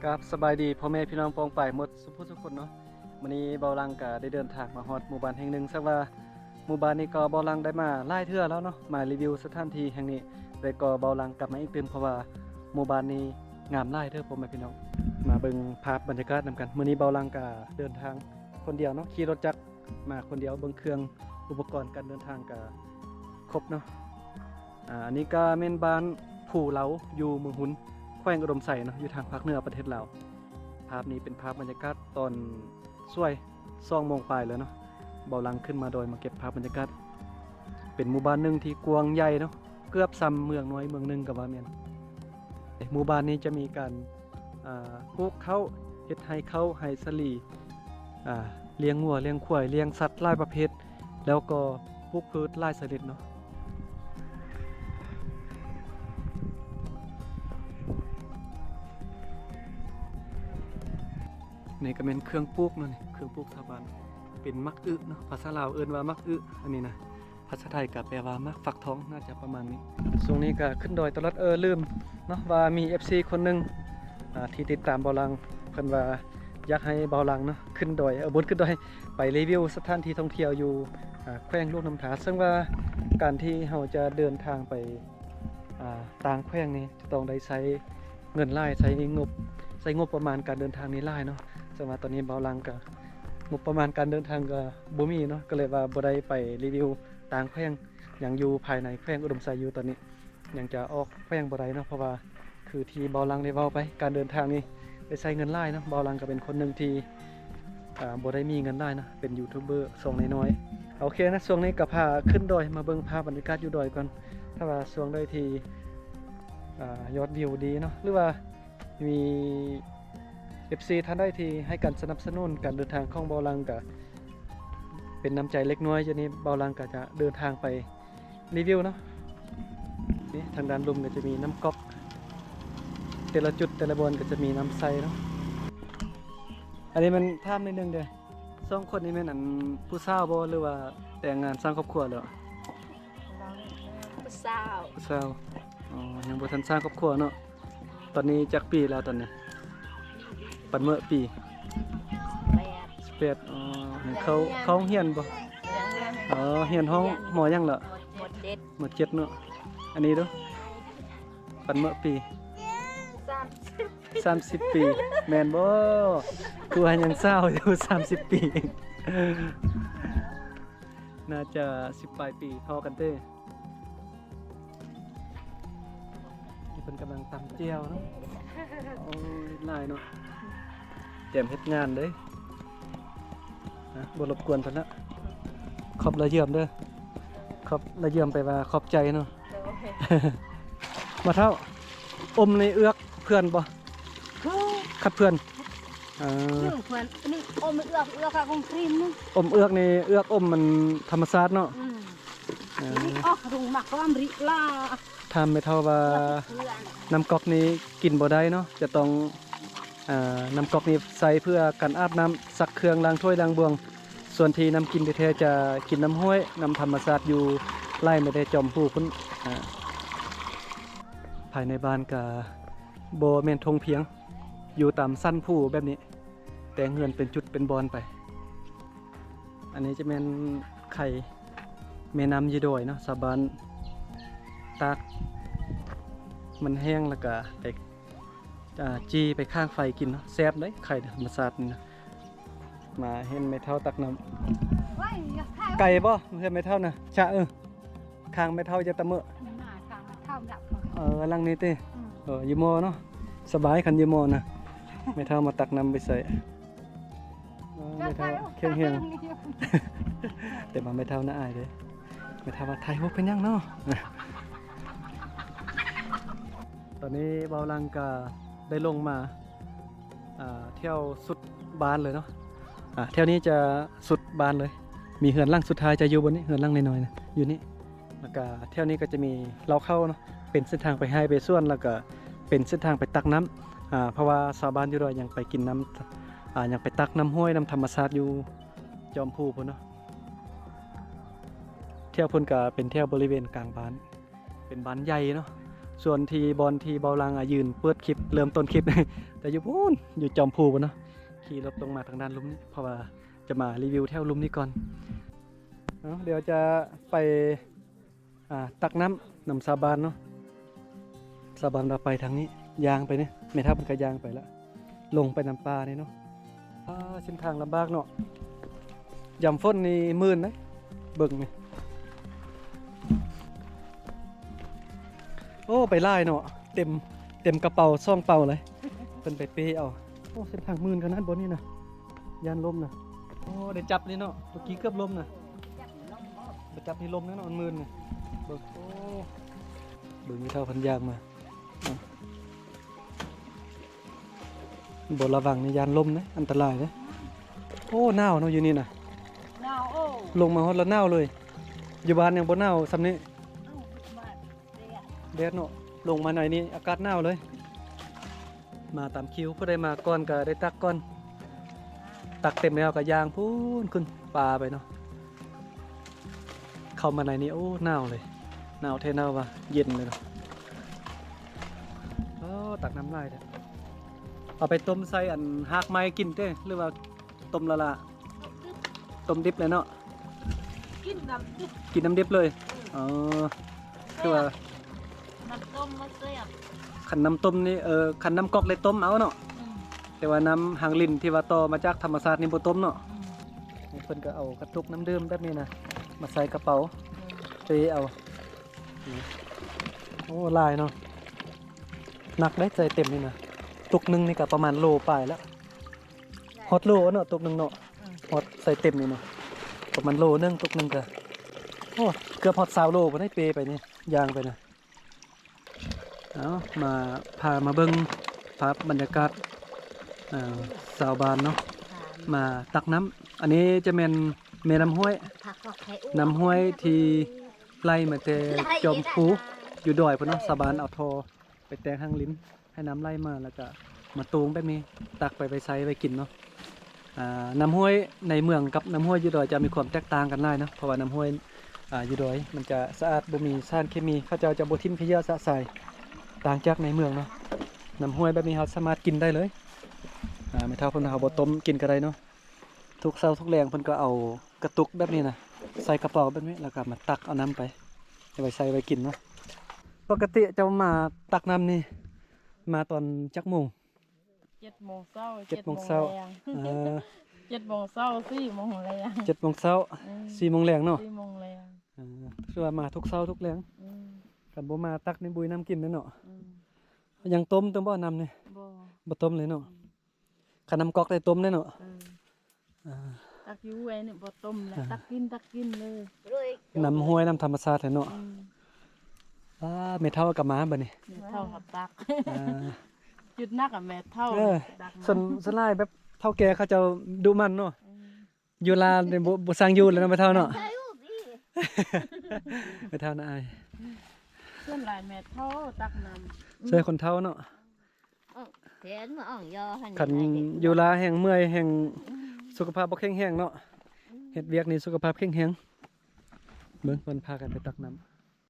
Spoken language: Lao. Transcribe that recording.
ກາບສະບາຍດີພໍ່ແມ່ພີ່ນ້ອງປ້ອງປາຍໝົດສູ່ຜູ້ສູ່ຄົນເນາະ. ມື້ນີ້ເບົາຫຼັງກະໄດ້ເດີນທາງມາຮອດໝູ່ບ້ານແຫ່ງໜຶ່ງ, ເຊິ່ງວ່າໝູ່ບ້ານນີ້ກໍເບົາຫຼັງໄດ້ມາຫຼາຍເທື່ອແລ້ວເນາະ, ມາຣີວິວສະຖານທີ່ແຫ່ງນີ້ ແລ້ວກໍເບົາຫຼັງກັບມາອີກຕື່ມ ເພາະວ່າໝູ່ບ້ານນີ້ງາມຫຼາຍເດີ້ພໍ່ແມ່ພີ່ນ້ອງ. ມາເບິ່ງພາບບັນຍາກາດນຳກັນ. ມື້ນີ້ເບົາຫຼັງກະເດີນທາງຄົນດຽວເນາະ, ຂີ່ລົດຈັກ ມາຄົນດຽວ. ເບິ່ງເຄື່ອງອຸປະກອນການເດີນທາງກະຄົບເນາະ. ອາ ອັນນີ້ກະແມ່ນບ້ານພູເລົາ ຢູ່ເມືອງຮຸນ ແຂວງອຸດົມໄຊເນາະ, ຢູ່ທາງພາກເໜືອປະເທດລາວ. ພາບນີ້ເປັນພາບບັນຍາກາດຕອນສວຍ ສອງໂມງປາຍແລ້ວເນາະ. ເບົາຫຼັງຂຶ້ນມາດອຍມາເກັບພາບບັນຍາກາດ. ເປັນໝູ່ບ້ານໜຶ່ງທີ່ກວ້າງໃຫຍ່ເນາະ, ເກືອບສ່ຳເມືອງນ້ອຍເມືອງໜຶ່ງກໍວ່າແມ່ນ. ໝູ່ບ້ານນີ້ຈະມີການ ອ່າ ປູກເຂົ້າ, ເຮັດໄຮ່ເຂົ້າ, ໄຮ່ສາລີ, ອ່າ ລ້ຽງງົວ, ລ້ຽງຄວາຍ, ລ້ຽງສັດຫຼາຍປະເພດ, ແລ້ວກໍປູກພືດຫຼາຍຊະນິດເນາະ. ນີ້ກໍແມ່ນເຄື່ອງປູກເນາະ, ນີ້ເຄື່ອງປູກຊາວບ້ານ ເປັນໝາກອຶເນາະ, ພາສາລາວເອີ້ນວ່າໝາກອຶ ອັນນີ້ນະ. ພາສາໄທກໍແປວ່າໝາກຟັກທອງ ໜ້າຈະປະມານນີ້. ຊ່ວງນີ້ກໍຂຶ້ນດອຍຕະຫຼອດ. ເອີ ລືມເນາະ ວ່າມີເອັຟຊີຄົນໜຶ່ງ ອ່າ ທີ່ຕິດຕາມເບົາຫຼັງ, ເພິ່ນວ່າຢາກໃຫ້ເບົາຫຼັງເນາະ ຂຶ້ນດອຍ ເອີ ບໍ່ຂຶ້ນດອຍ ໄປຣີວິວສະຖານທີ່ທ່ອງທ່ຽວຢູ່ ອ່າ ແຂວງຫຼວງນ້ຳທາ. ເຊິ່ງວ່າການທີ່ເຮົາຈະເດີນທາງໄປ ອ່າ ຕ່າງແຂວງນີ້ ຈະຕ້ອງໄດ້ໃຊ້ເງິນຫຼາຍ, ໃຊ້ງົບ ໃຊ້ງົບປະມານການເດີນທາງນີ້ຫຼາຍເນາະ. ເຊິ່ງວ່າຕອນນີ້ເບົາຫຼັງກໍ ງົບປະມານການເດີນທາງກໍບໍ່ມີເນາະ, ກໍເລີຍວ່າບໍ່ໄດ້ໄປຣີວິວ ຕ່າງແຂວງ, ຍັງຢູ່ພາຍໃນແຂວງອຸດົມໄຊຢູ່ຕອນນີ້, ຍັງຈະອອກແຂວງບໍ່ໄດ້ເນາະ. ເພາະວ່າຄືທີ່ເບົາຫຼັງໄດ້ເວົ້າໄປ, ການເດີນທາງນີ້ໄດ້ໃຊ້ເງິນຫຼາຍເນາະ. ເບົາຫຼັງກໍເປັນຄົນໜຶ່ງທີ່ ອ່າ ບໍ່ໄດ້ມີເງິນຫຼາຍເນາະ, ເປັນຢູທູບເບີຊ່ອງນ້ອຍໆ. ໂອເຄນະ, ຊ່ວງນີ້ກໍພາຂຶ້ນດອຍ, ມາເບິ່ງພາບບັນຍາກາດຢູ່ດອຍກ່ອນ. ຖ້າວ່າຊ່ວງໃດທີ່ ອ່າ ຍອດວິວດີເນາະ ຫຼືວ່າ ມີເອັຟຊີທ່ານໃດທີ່ໃຫ້ການສະໜັບສະໜູນການເດີນທາງຂອງເບົາຫຼັງ ກະເປັນນ້ຳໃຈເລັກນ້ອຍ. ຈາກນີ້ເບົາຫຼັງກະຈະເດີນທາງໄປຣີວິວເນາະ. ນີ້ທາງດ້ານລຸ່ມກໍຈະມີນ້ຳກອກ, ແຕ່ລະຈຸດແຕ່ລະບ່ອນກໍຈະມີນ້ຳໃສ່ເນາະ. ອັນນີ້ແມ່ນຖາມໜ້ອຍໜຶ່ງເດີ້, ສອງຄົນນີ້ແມ່ນ ອັນ ຜູ້ສາວບໍ່ ຫຼືວ່າແຕ່ງງານສ້າງຄອບຄົວແລ້ວ? ຜູ້ສາວ. ຜູ້ສາວ. ອໍ ຍັງບໍ່ທັນສ້າງຄອບຄົວເນາະ. ຕອນນີ້ຈັກປີແລ້ວຕອນນີ້? ປັນເມີ້ອປີ? ສິບແປດ. ສິບແປດ. ອໍ ຍັງເຂົ້າ ຍັງຮຽນ ເຂົ້າໂຮງຮຽນບໍ່? ຍັງຮຽນ. ອໍ ຮຽນຫ້ອງ ຮຽນ ມໍຫຍັງລະ? ມໍເຈັດ. ມໍເຈັດເນາະ. ອັນນີ້ດູ ປັນເມີ້ອປີ? ສາມສິບ. ສາມສິບປີ ແມ່ນບໍ່? ຄືວ່າຍັງສາວຢູ່ ສາມສິບປີ. ໜ້າຈະສິບປາຍປີ ທໍ່ກັນເດ້. ນີ້ເພິ່ນກຳລັງຕຳແຈ່ວເນາະ. ໂອ້ຍ ເຮັດຫຼາຍເນາະ, ຕຽມເຮັດງານເດີ້. ນະ ບໍ່ລົບກວນເພິ່ນລະ. ຂອບລະເຢືອມເດີ້. ຂອບລະເຢືອມແປວ່າຂອບໃຈເນາະ. ໂດຍ. ມາເຖົ້າ ອົມໃນເອືອກເພື່ອນບໍ່? ຄັດເພື່ອນ. ເອີ ເພື່ອນ ອັນນີ້ອົມເອືອກ ເອືອກຂອງຄຣີມນີ້. ອົມເອືອກນີ້ ເອືອກອົມມັນທຳມະຊາດເນາະ. ອືມ. ເອີ ນີ້ອອກລຸງມັກກໍອຳລິລາ. ຖາມແມ່ເຖົ້າວ່າ ເອືອກເພື່ອນ ນ້ຳກອກນີ້ກິນບໍ່ໄດ້ເນາະ, ຈະຕ້ອງ ອ່າ ນ້ຳກອກນີ້ໃຊ້ເພື່ອການອາບນ້ຳ, ຊັກເຄື່ອງ, ລ້າງຖ້ວຍ, ລ້າງບ່ວງ. ສ່ວນທີ່ນ້ຳກິນແທ້ໆ ຈະກິນນ້ຳຫ້ວຍ, ນ້ຳທຳມະຊາດຢູ່ໄຫຼມາແຕ່ຈອມພູພຸ້ນ. ອ່າ ພາຍໃນບ້ານກະບໍ່ແມ່ນທົ່ງພຽງ, ຢູ່ຕາມສັນພູແບບນີ້, ແຕ່ງເຮືອນເປັນຈຸດເປັນບ່ອນໄປ. ອັນນີ້ຈະແມ່ນໄຂ່ແມ່ນ້ຳຢູ່ດອຍເນາະ, ຊາວບ້ານຕາກມັນແຫ້ງ ແລ້ວກະໄປ ອ່າ ຈີ່ໄປຂ້າງໄຟກິນເນາະ, ແຊບເດ້ ໄຂ່ທຳມະຊາດນີ້ນະ. ມາເຫັນແມ່ເຖົ້າຕັກນ້ຳ. ໂອ້ຍ ຢາກຖ່າຍ ໄກບໍ່ເຮືອນແມ່ເຖົ້ານະ? ຊະ ເອີ ຂ້າງແມ່ເຖົ້າຈະຕະເມີ້. ໜ້າຂ້າງແມ່ເຖົ້າດັບ. ເອີ ຫຼັງນີ້ຕິ? ອືມ. ເອີ ຢູ່ມໍເນາະ, ສະບາຍຄັນຢູ່ມໍນະ. ແມ່ເຖົ້າມາຕັກນ້ຳໄປໃສ່. ເອີ ແມ່ເຖົ້າແຂງແຮງ. ແຕ່ວ່າແມ່ເຖົ້າໜ້າອາຍເດ້. ແມ່ເຖົ້າວ່າ ຖ່າຍຮູບເປັນຫຍັງເນາະ? ຕອນນີ້ເບົາຫຼັງກະໄດ້ລົງມາ ອ່າ ແຖວສຸດບ້ານເລີຍເນາະ. ອ່າ ແຖວນີ້ຈະສຸດບ້ານເລີຍ, ມີເຮືອນຫຼັງສຸດທ້າຍຈະຢູ່ບ່ອນນີ້, ເຮືອນຫຼັງນ້ອຍໆນະ ຢູ່ນີ້. ແລ້ວກະແຖວນີ້ກໍຈະມີເລົ້າເຂົ້າເນາະ, ເປັນເສັ້ນທາງໄປໄຮ່ໄປສວນ, ແລ້ວກະເປັນເສັ້ນທາງໄປຕັກນ້ຳ. ອ່າ ເພາະວ່າຊາວບ້ານຢູ່ດອຍຍັງໄປກິນນ້ຳ, ອ່າ ຍັງໄປຕັກນ້ຳຫ້ວຍ ນ້ຳທຳມະຊາດຢູ່ຈອມພູພຸ້ນເນາະ. ແຖວພຸ້ນກະເປັນແຖວບໍລິເວນກາງບ້ານ. ເປັນບ້ານໃຫຍ່ເນາະ, ສ່ວນທີ່ບ່ອນທີ່ເບົາຫຼັງ ອາ ຢືນເປີດຄລິບ ເລີ່ມຕົ້ນຄລິບ ແຕ່ຢູ່ພຸ້ນ ຢູ່ຈອມພູພຸ້ນເນາະ. ຂີ່ລົດລົງມາທາງດ້ານລຸ່ມນີ້ ເພາະວ່າຈະມາຣີວິວແຖວລຸ່ມນີ້ກ່ອນ. ເອົາ ດຽວຈະໄປ ອ່າ ຕັກນ້ຳນຳຊາວບ້ານເນາະ. ຊາວບ້ານວ່າໄປທາງນີ້ ຍ່າງໄປນີ້ ແມ່ເຖົ້າເພິ່ນກໍຍ່າງໄປລະ ລົງໄປນຳປ່ານີ້ເນາະ. ອ່າ ເສັ້ນທາງລຳບາກເນາະ ຍາມຝົນນີ້ມື່ນເດ້. ເບິ່ງນີ້ ໂອ້ ໄປຫຼາຍເນາະ ເຕັມ ເຕັມກະເປົາສອງເປົາເລີຍ ເພິ່ນໄປເປ້ເອົາ. ໂອ້ ເສັ້ນທາງມື່ນຂະໜາດ ບ່ອນນີ້ນະ ຢ້ານລົ້ມນະ. ໂອ້ ໄດ້ຈັບນີ້ເນາະ ເມື່ອກີ້ເກືອບລົ້ມນະ. ໄປຈັບນີ້ລົ້ມແນ່ນອນ ມື່ນນະ. ເບິ່ງ ໂອ້ ເບິ່ງແມ່ເຖົ້າເພິ່ນຍ່າງມາ ອາ ບໍ່ລະວັງນີ້ຢ້ານລົ້ມເດ້ ອັນຕະລາຍເດ້. ໂອ້ ໜາວເນາະຢູ່ນີ້ນະ. ໜາວ ໂອ້ ລົງມາຮອດລະໜາວເລີຍ. ຢູ່ບ້ານຍັງບໍ່ໜາວສ່ຳນີ້. ເອົ້າ ມາແດດ ແດດເນາະ. ລົງມາໃນນີ້ອາກາດໜາວເລີຍ. ມາຕາມຄິວ ຜູ້ໃດມາກ່ອນກໍໄດ້ຕັກກ່ອນ. ຕັກເຕັມແລ້ວກໍຍ່າງພຸ້ນຂຶ້ນປ່າໄປເນາະ. ເຂົ້າມາໃນນີ້ ໂອ້ ໜາວເລີຍ ໜາວແທ້ໜາວວ່າ ເຢັນເລີຍເນາະ. ອໍ ຕັກນ້ຳຫຼາຍແທ້. ເອົາໄປຕົ້ມໃສ່ອັນຮາກໄມ້ກິນເດ້ ຫຼືວ່າຕົ້ມລະລະ? ຕົ້ມດິບເລີຍເນາະ. ກິນນ້ຳດິບ ກິນນ້ຳດິບເລີຍ. ເອີ ອໍ ຄືວ່າ ນ້ຳຕົ້ມມັນແຊບ. ຄັນນ້ຳຕົ້ມນີ້ ເອີ ຄັນນ້ຳກອກໄດ້ຕົ້ມເອົາເນາະ. ອືມ ແຕ່ວ່ານ້ຳຫາງລິນທີ່ວ່າຕໍ່ມາຈາກທຳມະຊາດນີ້ບໍ່ຕົ້ມເນາະ. ອືມ ນີ້ເພິ່ນກໍເອົາກະຕຸກນ້ຳດື່ມແບບນີ້ນະ ມາໃສ່ກະເປົາ ເອີ ເປເອົາ. ໂອ້ ຫຼາຍເນາະ ໜັກເດ້ ໃສ່ເຕັມນີ້ນະ. ຕຸກໜຶ່ງນີ້ກໍປະມານໂລປາຍແລ້ວ. ຮອດໂລເນາະ ຕຸກໜຶ່ງເນາະ. ອືມ ຮອດໃສ່ເຕັມນີ້ເນາະ ປະມານໂລໜຶ່ງ ຕຸກໜຶ່ງກະ ໂອ້ ເກືອບຮອດຊາວໂລພຸ້ນເດ້ ເປໄປນີ້ ຍ່າງໄປນະ. ເອົາ ມາ ພາມາເບິ່ງພາບບັນຍາກາດ ເອີ ຊາວບ້ານເນາະ ມາຕັກນ້ຳ. ອັນນີ້ຈະແມ່ນແມ່ນ້ຳຫ້ວຍ ນ້ຳຫ້ວຍທີ່ໄຫຼມາແຕ່ຈອມພູ ຢູ່ດອຍພຸ້ນເນາະ. ຊາວບ້ານເອົາທໍ່ ໄປແຕ່ງທາງລິນ ໃຫ້ນ້ຳໄຫຼມາ ແລ້ວກະມາໂຕ່ງແບບນີ້ ຕັກໄປໄວ້ໃຊ້ໄວ້ກິນເນາະ. ອ່າ ນ້ຳຫ້ວຍໃນເມືອງກັບນ້ຳຫ້ວຍຢູ່ດອຍຈະມີຄວາມແຕກຕ່າງກັນຫຼາຍເນາະ ເພາະວ່ານ້ຳຫ້ວຍ ອ່າ ຢູ່ດອຍມັນຈະສະອາດ ບໍ່ມີສານເຄມີ ເຂົາເຈົ້າຈະບໍ່ຖິ້ມຂະຫຍະຊະຊາຍ ຕ່າງຈາກໃນເມືອງເນາະ. ນ້ຳຫ້ວຍແບບນີ້ເຮົາສາມາດກິນໄດ້ເລີຍ. ອ່າ ແມ່ເຖົ້າເພິ່ນວ່າເຮົາບໍ່ຕົ້ມກິນກໍໄດ້ເນາະ. ທຸກເຊົ້າທຸກແລງເພິ່ນກໍເອົາກະຕຸກແບບນີ້ນະ ໃສ່ກະເປົາແບບນີ້ ແລ້ວກໍມາຕັກເອົານ້ຳໄປ ເອົາໄວ້ໃຊ້ໄວ້ກິນເນາະ. ປົກກະຕິເຈົ້າມາຕັກນ້ຳນີ້ ມາຕອນຈັກໂມງ? ເຈັດໂມງເຊົ້າ. ເຈັດໂມງເຊົ້າ. ເອີ ເຈັດໂມງເຊົ້າ ສີ່ໂມງແລງ. ເຈັດໂມງເຊົ້າ ອືມ ສີ່ໂມງແລງເນາະ. ສີ່ໂມງແລງ. ເອີ ຄືວ່າມາທຸກເຊົ້າທຸກແລງ. ອືມ ຄັນບໍ່ມາຕັກນີ້ບຸຍນ້ຳກິນແນ່ເນາະ. ອືມ ຍັງຕົ້ມຕື່ມບໍ່ນ້ຳນີ້? ບໍ່ ບໍ່ຕົ້ມເລີຍເນາະ. ອືມ ຄັນນ້ຳກອກໄດ້ຕົ້ມແນ່ເນາະ. ເອີ ອ່າ ຕັກຢູ່ໄວ້ນີ້ບໍ່ຕົ້ມແລ້ວ. ອ່າ ຕັກກິນ ຕັກກິນເລີຍ. ນ້ຳຫ້ວຍ ນ້ຳທຳມະຊາດແຫຼະເນາະ. ອືມ ອ່າ ແມ່ເຖົ້າກໍມາບັດນີ້. ແມ່ເຖົ້າກໍຕັກ. ອ່າ ຈຸດໜັກອະແມ່ເຖົ້າ ເອີ ຕັກ. ສ່ວນ ສ່ວນຫຼາຍແບບເຖົ້າແກ່ເຂົາເຈົ້າດຸໝັ່ນເນາະ. ອືມ ຢູ່ລາວນີ້ບໍ່ ບໍ່ຊ່າງຢູ່ແລ້ວເນາະ ແມ່ເຖົ້າເນາະ. ແມ່ເຖົ້ານະອາຍ. ສ່ວນຫຼາຍແມ່ເຖົ້າຕັກນ້ຳ ຊ່ວຍຄົນເຖົ້າເນາະ. ອອກແຂນມາອອກຍໍຫັ້ນ. ຄັນຢູ່ລາວແຮ່ງເມື່ອຍ ແຮ່ງ ອືມ ສຸຂະພາບບໍ່ແຂງແຮງເນາະ. ອືມ ເຮັດວຽກນີ້ສຸຂະພາບແຂງແຮງ. ເບິ່ງເພິ່ນພາກັນໄປຕັກນ້ຳ.